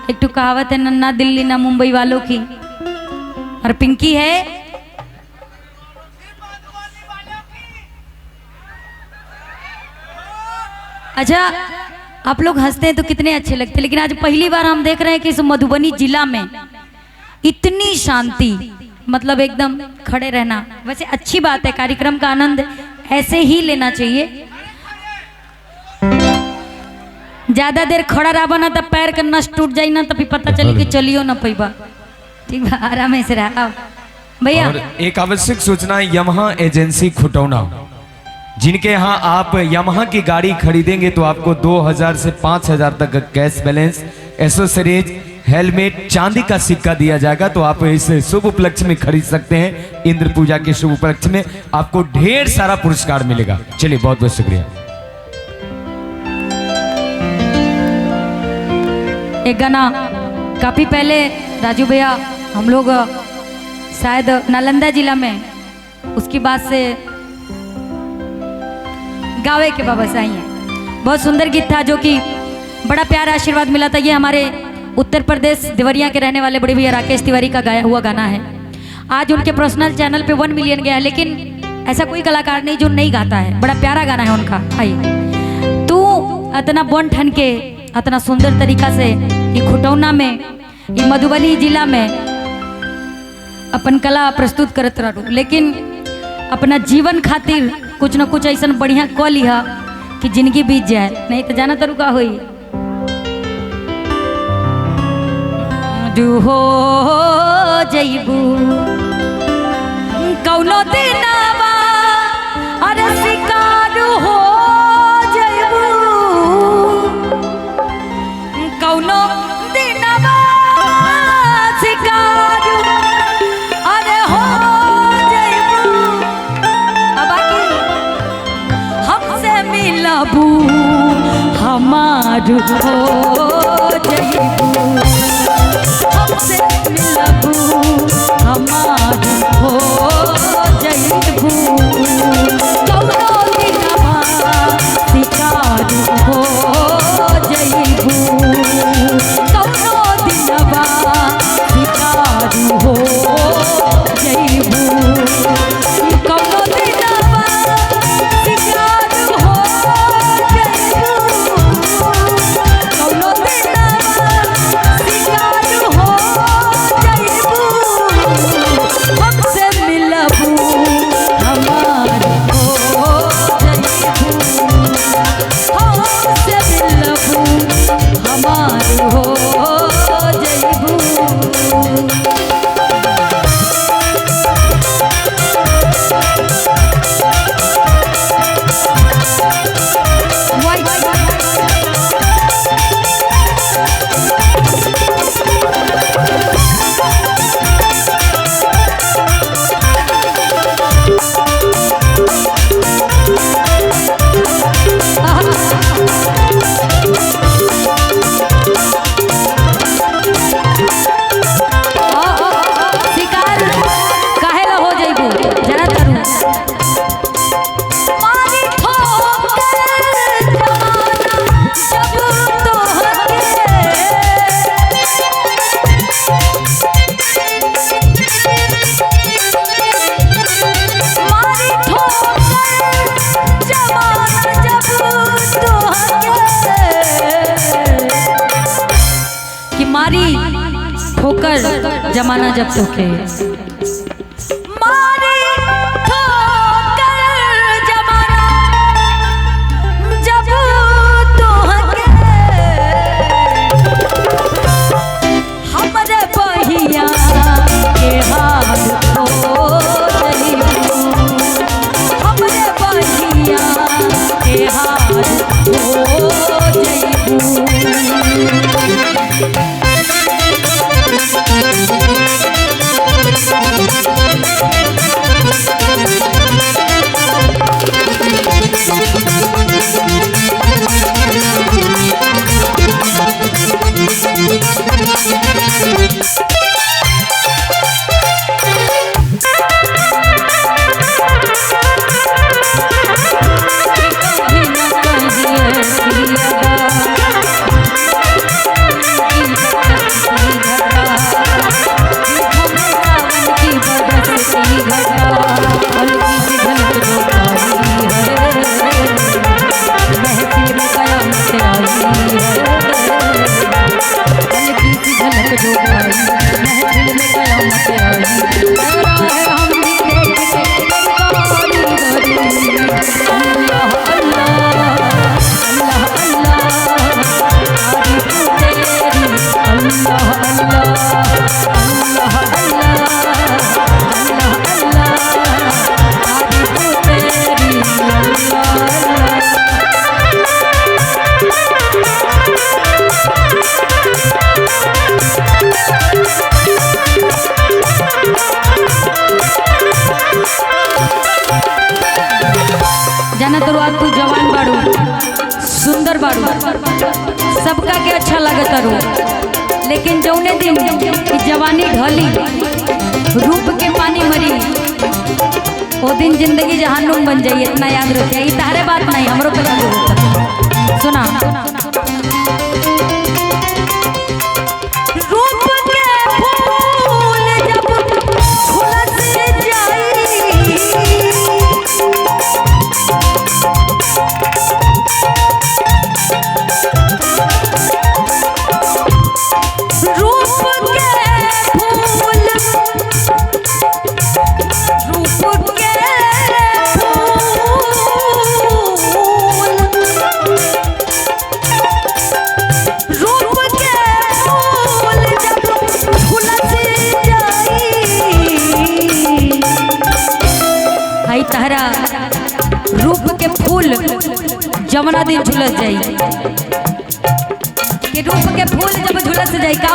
एक तो कहावत है ना दिल्ली ना मुंबई वालों की। और पिंकी है अच्छा, आप लोग हंसते हैं तो कितने अच्छे लगते हैं, लेकिन आज पहली बार हम देख रहे हैं कि इस मधुबनी जिला में इतनी शांति, मतलब एकदम खड़े रहना। वैसे अच्छी बात है, कार्यक्रम का आनंद ऐसे ही लेना चाहिए। ज्यादा देर खड़ा रहा ना तो पैर का नस टूट जाए ना, तभी पता चली कि चलियो ना पैबा। ठीक बा, आराम से रहा भैया। और एक आवश्यक सूचना, यमहा एजेंसी खुटौना, जिनके यहाँ आप यमहा की गाड़ी खरीदेंगे तो आपको 2000 से 5000 तक कैश बैलेंस, एसेसरीज, हेलमेट, चांदी का सिक्का दिया जाएगा। तो आप इस शुभ उपलक्ष्य में खरीद सकते हैं। इंद्र पूजा के शुभ उपलक्ष्य में आपको ढेर सारा पुरस्कार मिलेगा। चलिए, बहुत बहुत शुक्रिया। एक गाना काफी पहले राजू भैया, हम लोग शायद नालंदा जिला में, उसकी बात से गावे के बाबा साईं है। बहुत सुंदर गीत था जो कि बड़ा प्यारा आशीर्वाद मिला था। ये हमारे उत्तर प्रदेश देवरिया के रहने वाले बड़े भैया राकेश तिवारी का गाया हुआ गाना है। आज उनके पर्सनल चैनल पे 1 मिलियन गया है, लेकिन ऐसा कोई कलाकार नहीं जो नहीं गाता है। बड़ा प्यारा गाना है उनका। आइए, तू अतना बन ठन के अतना सुंदर तरीका से ये खुटौना में, ये मधुबनी जिला में अपन कला प्रस्तुत करत रहू, लेकिन अपना जीवन खातिर कुछ न कुछ ऐसा बढ़िया कह लिहा कि जिंदगी बीत जाए, नहीं तो जाना तरू का होई। हो जइबू कौनो दिनवा, अरे शिकार हो जइबू कौनो दिनवा, शिकार अरे हो जइबू। अब बाकी हमसे मिलबू हमार हो जइबू, हमसे मिलबू हमार हो जइबू, कौनो दिनवा शिकार हो जइबू, कौनो दिनवा शिकार हो जइबू, कौनो दिनवा शिकार हो जइबू, कौनो दिनवा शिकार हो जइबू, हमसे मिलबू हमार हो जइबू, हमसे मिलबू हमार हो जइबू। शिकार काहे ला हो जइबू जरा तरू। मारी ठोकर जमाना जब तोहके, मारी ठोकर जमाना जब तोहके, कि मारी ठोकर जमाना जब तोहके, मारी ठोकर जमाना जब तोहके, हमरे बहिया के हाथ हो जइबू, हमरे बहिया के हाथ हो जइबू। कभी न कहिए अल्लाह अल्लाह अल्लाह अल्लाह, तारीफ तेरी अल्लाह अल्लाह। जाना तो आज तू जवान बाड़ू, सुंदर बाड़ू, सबका के अच्छा लगत रू, लेकिन जौने दिन ई जवानी ढली, रूप के पानी मरी, वो दिन जिंदगी जहन्नुम बन जाई। इतना याद रखे, ई तारे बात नहीं हमरो पे लागू होता। सुना, रूप के फूल जब झुलस जाई, रूप के फूल, रूप के फूल, रूप के फूल जब झुलस जाई, हाय तहरा रूप के फूल जवना दिन झुलस जाई, के रूप के फूल जब झुलस जाई का